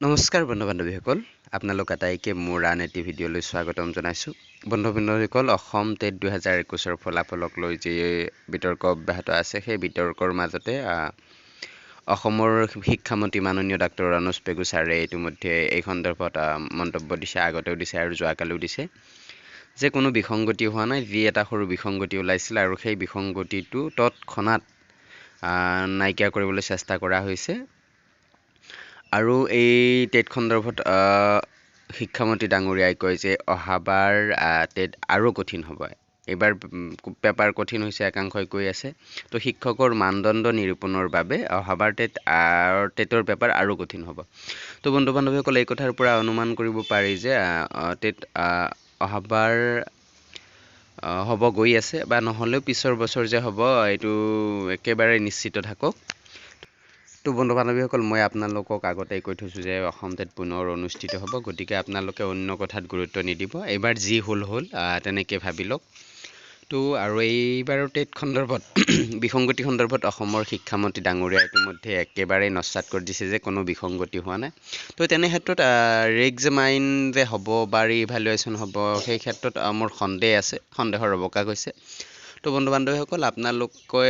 নমস্কাৰ বন্ধু বান্ধৱীসকল, আপোনালোক আটাইকে মোৰ আন এটি ভিডিঅ'লৈ স্বাগতম জনাইছোঁ। বন্ধু বান্ধৱীসকল, অসম টেট 2021ৰ ফলাফলক লৈ যি বিতৰ্ক অব্যাহত আছে, সেই বিতৰ্কৰ মাজতে অসমৰ শিক্ষামন্ত্ৰী মাননীয় ডাক্তৰ ৰণোজ পেগু ছাৰে ইতিমধ্যে এই সন্দৰ্ভত মন্তব্য দিছে, আগতেও দিছে আৰু যোৱাকালিও দিছে যে কোনো বিসংগতি হোৱা নাই। যি এটা সৰু বিসংগতি ওলাইছিল আৰু সেই বিসংগতিটো তৎক্ষণাত নাইকিয়া কৰিবলৈ চেষ্টা কৰা হৈছে। আৰু এই টেট সন্দৰ্ভত শিক্ষামন্ত্ৰী ডাঙৰীয়াই কয় যে অহাবাৰ টেট আৰু কঠিন হ'ব। এইবাৰ পেপাৰ কঠিন হৈছে একাংশই কৈ আছে, তো শিক্ষকৰ মানদণ্ড নিৰূপণৰ বাবে অহাবাৰ টেটৰ পেপাৰ আৰু কঠিন হ'ব। তো বন্ধু বান্ধৱীসকল, এই কথাৰ পৰা অনুমান কৰিব পাৰি যে টেট অহাবাৰ হ'ব গৈ আছে বা নহ'লেও পিছৰ বছৰ যে হ'ব, এইটো একেবাৰে নিশ্চিত থাকক। তো বন্ধু বান্ধৱীসকল, মই আপোনালোকক আগতেই কৈ থৈছোঁ যে অসম টেট পুনৰ অনুষ্ঠিত হ'ব, গতিকে আপোনালোকে অন্য কথাত গুৰুত্ব নিদিব। এইবাৰ যি হ'ল হ'ল তেনেকৈ ভাবি লওক। তো আৰু এইবাৰৰ টেট সন্দৰ্ভত বিসংগতি সন্দৰ্ভত অসমৰ শিক্ষামন্ত্ৰী ডাঙৰীয়াই ইতিমধ্যে একেবাৰেই নস্যাৎ কৰি দিছে যে কোনো বিসংগতি হোৱা নাই। তো তেনে ক্ষেত্ৰত ৰিএক্সামাইন যে হ'ব বা ৰিইভালুৱেশ্যন হ'ব, সেই ক্ষেত্ৰত মোৰ সন্দেহ আছে, সন্দেহৰ অৱকাশ হৈছে। তো বন্ধু বান্ধৱীসকল, আপোনালোকে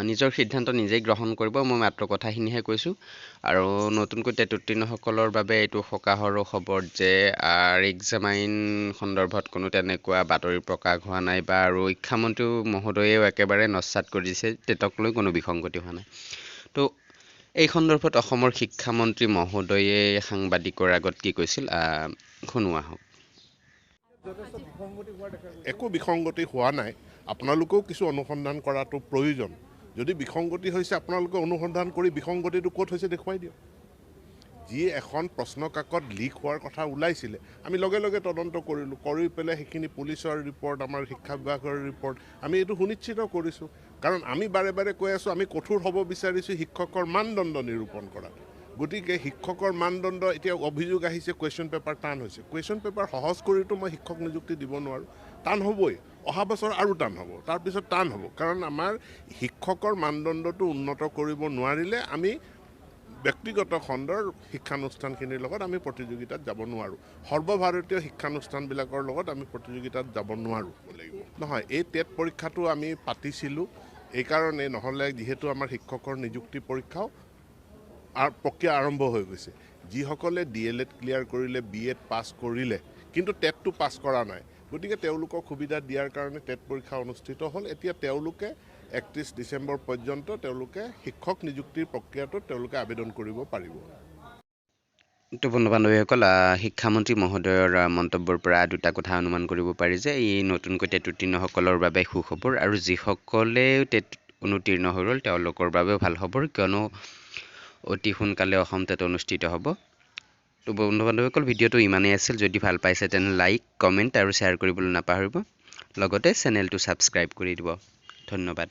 নিজৰ সিদ্ধান্ত নিজেই গ্ৰহণ কৰিব, মই মাত্ৰ কথাখিনিহে কৈছোঁ। আৰু নতুনকৈ টেট উত্তীৰ্ণসকলৰ বাবে এইটো সকাহৰো খবৰ যে ৰিএক্সামাইন সন্দৰ্ভত কোনো তেনেকুৱা বাতৰি প্ৰকাশ হোৱা নাই বা আৰু শিক্ষামন্ত্ৰী মহোদয়েও একেবাৰে নস্যাৎ কৰি দিছে টেটক লৈ কোনো বিসংগতি হোৱা নাই। তো এই সন্দৰ্ভত অসমৰ শিক্ষামন্ত্ৰী মহোদয়ে সাংবাদিকৰ আগত কি কৈছিল শুনোৱা হওক। একো বিসংগতি হোৱা নাই। আপোনালোকেও কিছু অনুসন্ধান কৰাটো প্ৰয়োজন। যদি বিসংগতি হৈছে, আপোনালোকে অনুসন্ধান কৰি বিসংগতিটো ক'ত হৈছে দেখুৱাই দিয়ক। যি এখন প্ৰশ্ন কাকত লিক হোৱাৰ কথা ওলাইছিলে, আমি লগে লগে তদন্ত কৰিলোঁ, কৰি পেলাই সেইখিনি পুলিচৰ ৰিপৰ্ট, আমাৰ শিক্ষা বিভাগৰ ৰিপৰ্ট, আমি এইটো সুনিশ্চিত কৰিছোঁ। কাৰণ আমি বাৰে বাৰে কৈ আছোঁ, আমি কঠোৰ হ'ব বিচাৰিছোঁ শিক্ষকৰ মানদণ্ড নিৰূপণ কৰাত। গতিকে শিক্ষকৰ মানদণ্ড এতিয়া অভিযোগ আহিছে কুৱেশ্যন পেপাৰ টান হৈছে। কুৱেশ্যন পেপাৰ সহজ কৰিতো মই শিক্ষক নিযুক্তি দিব নোৱাৰোঁ। টান হ'বই, অহা বছৰ আৰু টান হ'ব, তাৰপিছত টান হ'ব। কাৰণ আমাৰ শিক্ষকৰ মানদণ্ডটো উন্নত কৰিব নোৱাৰিলে আমি ব্যক্তিগত খণ্ডৰ শিক্ষানুষ্ঠানখিনিৰ লগত আমি প্ৰতিযোগিতাত যাব নোৱাৰোঁ, সৰ্বভাৰতীয় শিক্ষানুষ্ঠানবিলাকৰ লগত আমি প্ৰতিযোগিতাত যাব নোৱাৰোঁ। লাগিব নহয়, এই টেট পৰীক্ষাটো আমি পাতিছিলোঁ এইকাৰণেই, নহ'লে যিহেতু আমাৰ শিক্ষকৰ নিযুক্তি পৰীক্ষাও প্ৰক্ৰিয়া আৰম্ভ হৈ গৈছে। যিসকলে ডিএলএড ক্লিয়াৰ কৰিলে, বি এড পাছ কৰিলে, কিন্তু টেটটো পাছ কৰা নাই, গতিকে তেওঁলোকক সুবিধা দিয়াৰ কাৰণে টেট পৰীক্ষা অনুষ্ঠিত হ'ল। এতিয়া তেওঁলোকে 31 ডিচেম্বৰ পৰ্যন্ত তেওঁলোকে শিক্ষক নিযুক্তিৰ প্ৰক্ৰিয়াটোত তেওঁলোকে আবেদন কৰিব পাৰিব। তো বন্ধু বান্ধৱীসকল, শিক্ষামন্ত্ৰী মহোদয়ৰ মন্তব্যৰ পৰা দুটা কথা অনুমান কৰিব পাৰি যে এই নতুনকৈ টেট উত্তীৰ্ণসকলৰ বাবে সুখবৰ আৰু যিসকলে টেট অনুত্তীৰ্ণ হৈ ৰ'ল তেওঁলোকৰ বাবেও ভাল খবৰ, কিয়নো অতি সোনকালে অসম টেট অনুষ্ঠিত হ'ব। তো বন্ধু বান্ধৱীসকল, ভিডিঅ'টো ইমানেই আছিল। যদি ভাল পাইছে তেনে লাইক, কমেণ্ট আৰু শ্বেয়াৰ কৰিবলৈ নাপাহৰিব, লগতে চেনেলটো ছাবস্ক্ৰাইব কৰি দিব। ধন্যবাদ।